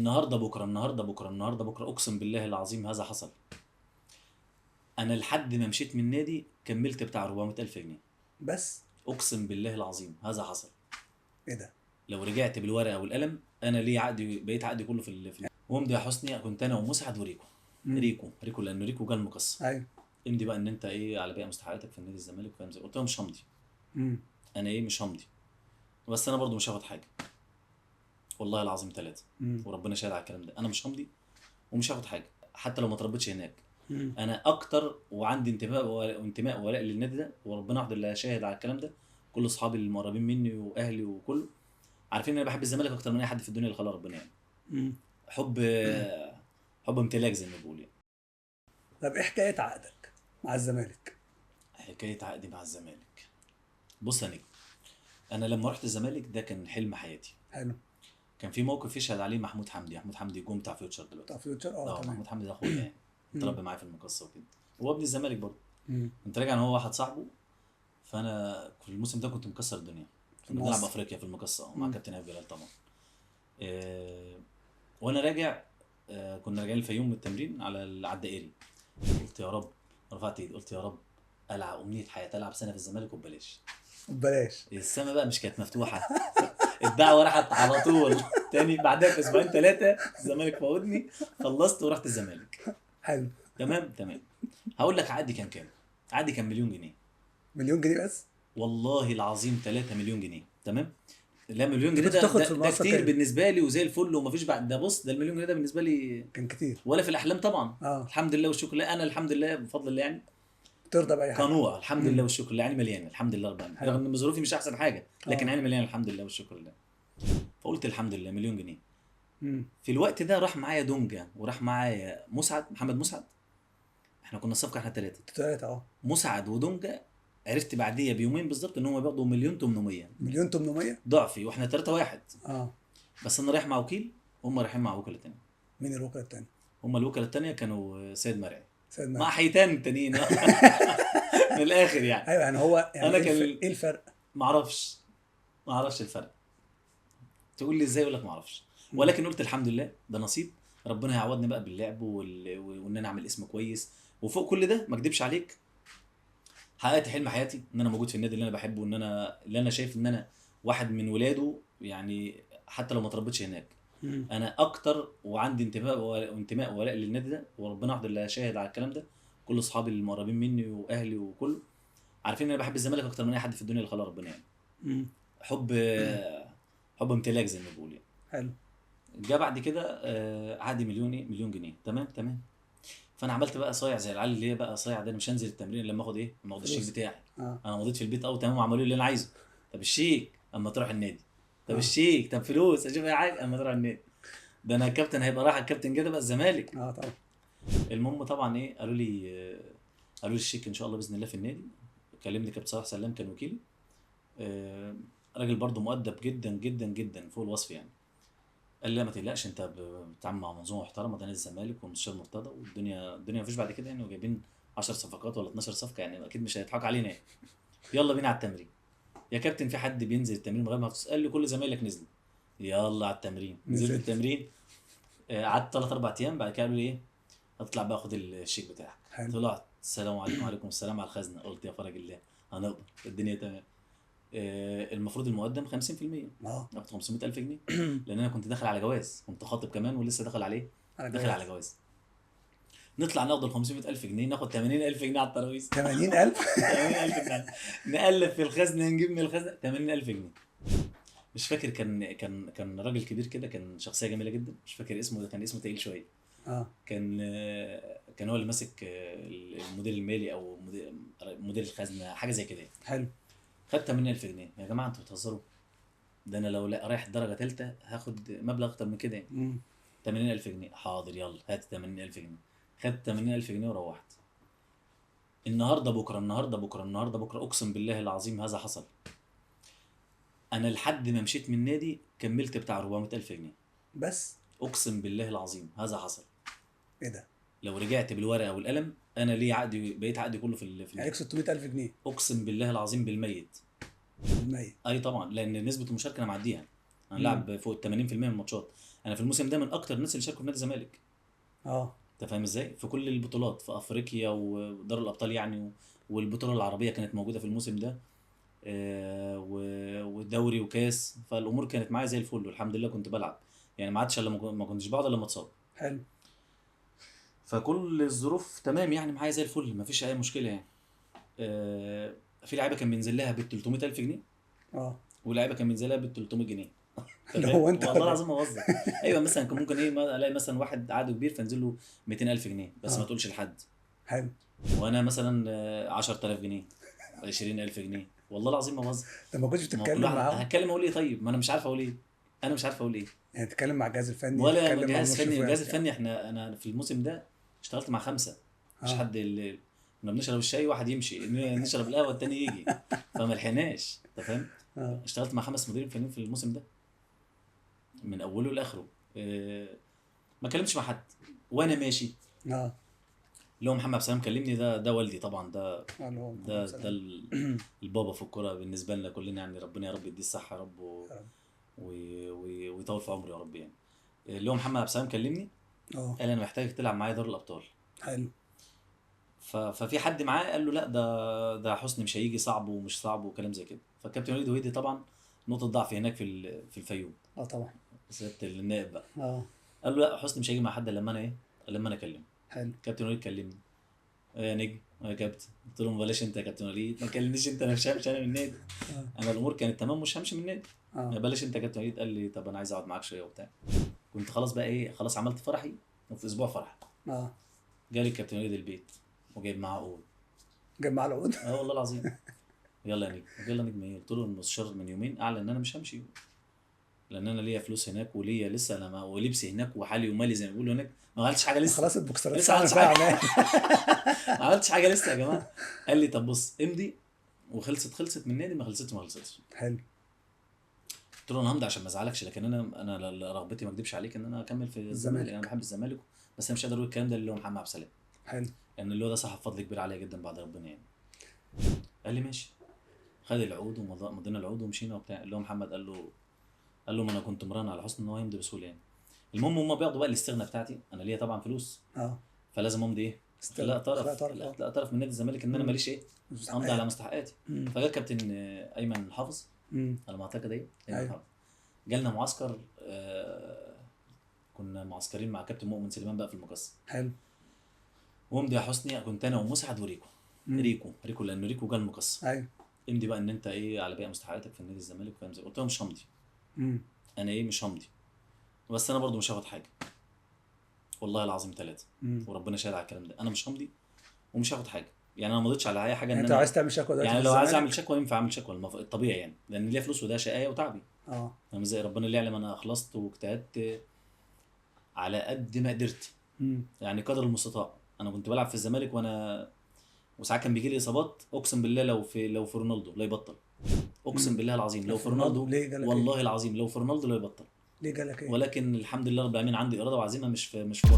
النهارده بكره، النهارده بكره، النهارده بكره، اقسم بالله العظيم هذا حصل. انا لحد ما مشيت من النادي كملت بتاع 400,000 جنيه بس. اقسم بالله العظيم هذا حصل. ايه ده؟ لو رجعت بالورقة والقلم انا ليه عقدي، بقيت عقدي كله في وامضي يا حسني. كنت انا ومسعد وريكو. ريكو ريكو، لان ريكو جه المقصه. ايوه. امضي بقى ان انت ايه على باقي مستحقاتك في النادي الزمالك، فاهم ازاي؟ قلت لهم مش همضي. انا ايه مش همضي، بس انا برضو مش هاخد حاجة، والله العظيم 3. وربنا شاهد على الكلام ده، انا مش همضي ومش هاخد حاجة حتى لو ما اتربيتش هناك. انا اكتر وعندي انتماء وانتماء وولاء للنادي ده، وربنا وحده اللي شاهد على الكلام ده. كل اصحابي المقربين مني واهلي وكله عارفين ان انا بحب الزمالك اكتر من اي حد في الدنيا اللي خلق ربنا يعني. حب حب امتلاك زي ما بيقولوا يعني. طب ايه حكاية عقدك مع الزمالك؟ حكاية عقدي مع الزمالك، بص يا نجم، انا لما رحت الزمالك ده كان حلم حياتي. حلو. كان في موقف يشهد عليه محمود حمدي، محمود حمدي جون بتاع فيوتشر دلوقتي. بتاع فيوتشر، تمام. محمود حمدي ده اخويا يعني، اتربى معايا في المقصه وكده، هو ابن الزمالك برضه. كنت راجع انا هو واحد صاحبه، فانا في الموسم ده كنت مكسر الدنيا، كنا بنلعب افريقيا في المقصه مع كابتن ايهاب جلال طبعا. وانا راجع، كنا راجعين الفيوم من التمرين على الدائري، قلت يا رب، رفعت ايدي قلت يا رب العب امنية حياتي، العب سنة في الزمالك وببلاش. ببلاش. السما بقى مش كانت مفتوحة، الدعوة راحت على طول. تاني بعدها باسبوعين 3 الزمالك فوتني، خلصت ورحت الزمالك. حلو. تمام تمام. هقول لك عقدي كان كام؟ عقدي كان مليون جنيه. مليون جنيه بس؟ والله العظيم 3 مليون جنيه. تمام؟ لا مليون جنيه ده كتير بالنسبة لي وزي الفل ومفيش بعد ده. بص، ده المليون جنيه ده بالنسبة لي كان كتير ولا في الاحلام طبعا. الحمد لله والشكر لله، انا الحمد لله بفضل الله يعني ترضى باي حاجة، قنوع الحمد لله والشكر لله، عيني مليانة الحمد لله رب العالمين، رغم ان ظروفي مش احسن حاجة لكن عيني مليانة الحمد لله والشكر لله. فقلت الحمد لله مليون جنيه. في الوقت ده راح معايا دونجا وراح معايا مسعد، محمد مسعد، احنا كنا الصفقة احنا 3. مسعد ودونجا، عرفت بعديه بيومين بالظبط ان هم بياخدوا 1,800,000. 1,800,000 ضعفي، واحنا 3-1. بس انا رايح مع وكيل، هم رايحين مع وكلاء تاني. مين الوكلاء التاني؟ هم الوكلاء التانية كانوا سيد مرعي، مع حيتان تانيين من الاخر يعني. ايوه يعني هو يعني انا كان ايه الفرق؟ ما اعرفش الفرق. تقول لي ازاي؟ اقول لك ما اعرفش، ولكن قلت الحمد لله ده نصيب، ربنا هيعوضني بقى باللعب وان انا اعمل اسم كويس. وفوق كل ده ما اكدبش عليك، حققت حلم حياتي ان انا موجود في النادي اللي انا بحبه، وان انا اللي انا شايف ان انا واحد من ولاده يعني، حتى لو ما اتربيتش هناك. انا اكتر وعندي انتماء وانتماء وولاء للنادي ده، وربنا وحده اللي شاهد على الكلام ده. كل اصحابي المقربين مني واهلي وكله عارفين ان انا بحب الزمالك اكتر من اي حد في الدنيا اللي خلق ربنا يعني. حب حب امتلاك زي ما بيقولوا يعني. حلو. جه بعد كده عقدي مليون جنيه. تمام تمام. فانا عملت بقى صايع زي العيال اللي هي بقى صايع ده، انا مش هنزل التمرين لما اخد ايه، لما اخد الشيك بتاعي. انا مضيت في البيت تمام وعملوا لي اللي انا عايزه. طب الشيك اما تروح النادي، طب الشيك، طب فلوس اشوف اي حاجة اما تروح النادي. ده انا الكابتن هيبقى رايح، الكابتن كده بقى الزمالك. طبعا. المهم طبعا ايه، قالوا لي الشيك ان شاء الله باذن الله في النادي. كلمني كابتن صلاح سلام، كان وكيلي، راجل برده مؤدب جدا جدا جدا فوق الوصف يعني. قال لي لا ما تقلقش، انت بتتعامل مع منظومة محترمه، ده نادي الزمالك والمستشار مرتضى، والدنيا الدنيا مفيش بعد كده يعني، وجايبين 10 صفقات ولا 12 صفقة يعني، اكيد مش هيضحكوا علينا يعني. يلا بينا على التمرين يا كابتن. في حد بينزل التمرين من غير ما تسال؟ لي كل زمايلك نزلوا، يلا على التمرين. نزلت التمرين، قعدت 3-4 ايام. بعد كده قالوا لي ايه، اطلع بقى خد الشيك بتاعك. طلعت، السلام عليكم وعليكم السلام على الخزنة. قلت يا فرج الله هنقبض، الدنيا تمام. المفروض المقدم 50%، اخد 500,000 جنيه، لان انا كنت داخل على جواز، كنت خاطب كمان ولسه داخل عليه، داخل على جواز. نطلع ناخد ال 500,000 جنيه، ناخد 80,000 جنيه على الترابيزة. 80,000؟ 80,000 جنيه. نقلب في الخزنة، نجيب من الخزنة 80,000 جنيه. مش فاكر، كان راجل كبير كده، كان شخصية جميلة جدا، مش فاكر اسمه، ده كان اسمه تقيل شوية. كان هو اللي ماسك المدير المالي او مدير الخزنة، حاجة زي كده. حلو. خدت 80,000 جنيه. يا جماعة انتوا بتهزروا، ده انا لو لا رايح درجه ثالثة هاخد مبلغ اكتر من كده يعني. 80,000 جنيه، حاضر يلا هات 80,000 جنيه. خدت 80,000 جنيه وروحت. النهارده بكره، النهارده بكره، النهارده بكره، اقسم بالله العظيم هذا حصل. انا لحد ما مشيت من النادي كملت بتاع 400,000 جنيه بس. اقسم بالله العظيم هذا حصل. ايه ده؟ لو رجعت بالورقة والقلم، انا ليه عقدي، بقيت عقدي كله في يعني 600,000 جنيه. اقسم بالله العظيم بالميت. بالميت. اي طبعا، لان نسبه المشاركة انا معديها، انا لاعب فوق ال 80% من الماتشات. انا في الموسم ده من اكتر الناس اللي شاركوا في نادي الزمالك. انت فاهم ازاي؟ في كل البطولات، في افريقيا ودار الابطال يعني، والبطوله العربية كانت موجودة في الموسم ده، ودوري وكاس، فالامور كانت معايا زي الفل والحمد لله. كنت بلعب يعني، ما عادش الا ما كنتش بقعد الا لما اتصاب. حلو. فكل الظروف تمام يعني، معايا زي الفل، ما فيش اي مشكلة يعني. في لعيبة كان بينزل لها بال 300,000 جنيه. ولاعيبه كان بينزل لها بال 300 جنيه. اللي هو انت والله العظيم ما بهزر. ايوه مثلا كان ممكن ايه، الاقي مثلا واحد عقده كبير فانزل له 200,000 جنيه بس، ما تقولش لحد. حلو. وانا مثلا 10,000 جنيه، 20,000 جنيه، والله العظيم ما بهزر. انت ما كنتش بتتكلم معاهم؟ هتكلم اقول ايه طيب؟ ما انا مش عارف اقول ايه، انا مش عارف اقول ايه. يعني تتكلم مع الجهاز الفني ولا الجهاز الفني؟ الجهاز الفني احنا، انا في الموسم ده اشتغلت مع 5، مش حد. اللي كنا بنشرب الشاي واحد يمشي، نشرب القهوة الثاني يجي، فما لحقناش. انت فاهم؟ اشتغلت مع 5 مديرين فنيين في الموسم ده من اوله لاخره. ما كلمتش مع حد وانا ماشي. اللي هو محمد عبد السلام كلمني، ده والدي طبعا، ده ده ده البابا في الكورة بالنسبة لنا كلنا يعني، ربنا يا رب يديه الصحة يا رب ويطول في عمره يا رب يعني. اللي هو محمد عبد السلام كلمني، قال انا محتاجك تلعب معايا دوري الابطال. حلو. ففي حد معاه قال له لا، ده حسني مش هيجي، صعب ومش صعب وكلام زي كده. فالكابتن وليد وهيدي طبعا نقطة ضعف هناك في الفيوم. طبعا سيادة النائب بقى. قال له لا، حسني مش هيجي مع حد لما انا ايه، لما انا اكلمه. حلو. كابتن وليد كلمني، يا نجم يا كابتن. قلت له بلاش انت يا كابتن وليد، ما تكلمنيش انت، انا مش همشي انا من النادي. انا الامور كانت تمام، مش همشي من النادي. بلاش انت يا كابتن وليد. قال لي طب انا عايز اقعد معاك شوية وبتاع. كنت خلاص بقى ايه، خلاص عملت فرحي، وفي اسبوع فرح. جالي الكابتن وليد البيت وجايب معاه عقود. جايب معاه العقود؟ والله العظيم. يلا يا نجم، يلا نجم ايه؟ قلت له المستشار من يومين اعلن ان انا مش همشي، لان انا ليا فلوس هناك وليا لسه انا ولبسي هناك وحالي ومالي زي ما بيقولوا هناك، ما عملتش حاجة لسه. خلاص البوكسرات لسه ما عملتش حاجة. ما عملتش حاجة لسه يا جماعة. قال لي طب بص امضي، وخلصت، خلصت من النادي، ما خلصتش ما خلصتش. حلو. قلت له انا همضي عشان ما ازعلكش، لكن انا رغبتي ما اكدبش عليك ان انا اكمل في الزمالك، انا بحب الزمالك، بس انا مش قادر اقول الكلام ده اللي هو محمد عبد السلام. حلو. لان اللي هو ده صاحب فضل كبير عليا جدا بعد ربنا يعني. قال لي ماشي. خد العقود ومضينا العقود ومشينا وبتاع. اللي هو محمد قال له ما انا كنت مراهن على حسن ان هو يمضي بسهولة يعني. المهم هم بياخدوا بقى الاستغنى بتاعتي، انا ليا طبعا فلوس. فلازم امضي ايه؟ لا طرف، لا طرف من نادي الزمالك ان انا ماليش ايه؟ امضي على مستحقاتي. فجاء كابتن ايمن حافظ، على ما اعتقد ايه، ايمن حافظ، جالنا معسكر. كنا معسكرين مع كابتن مؤمن سليمان بقى في المقصه. حلو. وامضي يا حسني، كنت انا ومسعد وريكو. ريكو لان ريكو جه المقصه. ايوه. امضي بقى ان انت ايه على باقي مستحقاتك في النادي الزمالك وكلام زي. قلت له مش همضي. انا ايه مش همضي، بس انا برضو مش هاخد حاجة، والله العظيم 3، وربنا شاهد على الكلام ده. انا مش همضي ومش هاخد حاجة يعني، انا ما مضيتش على اي حاجة. ان انت عايز تعمل شكوى دلوقتي يعني؟ لو عايز اعمل شكوى ينفع اعمل شكوى الطبيعي يعني، لان ليا فلوس وده شقايه وتعبي. انا زي ربنا اللي يعلم انا اخلصت واجتهدت على قد ما قدرت. يعني قدر المستطاع. انا كنت بلعب في الزمالك وانا وساعات كان بيجي لي اصابات، اقسم بالله لو في رونالدو لا يبطل، اقسم بالله العظيم لو في رونالدو، والله العظيم لو في رونالدو لا يبطل. ليه جالك ايه؟ ولكن الحمد لله رب العالمين عندي اراده وعزيمة، مش في بشر.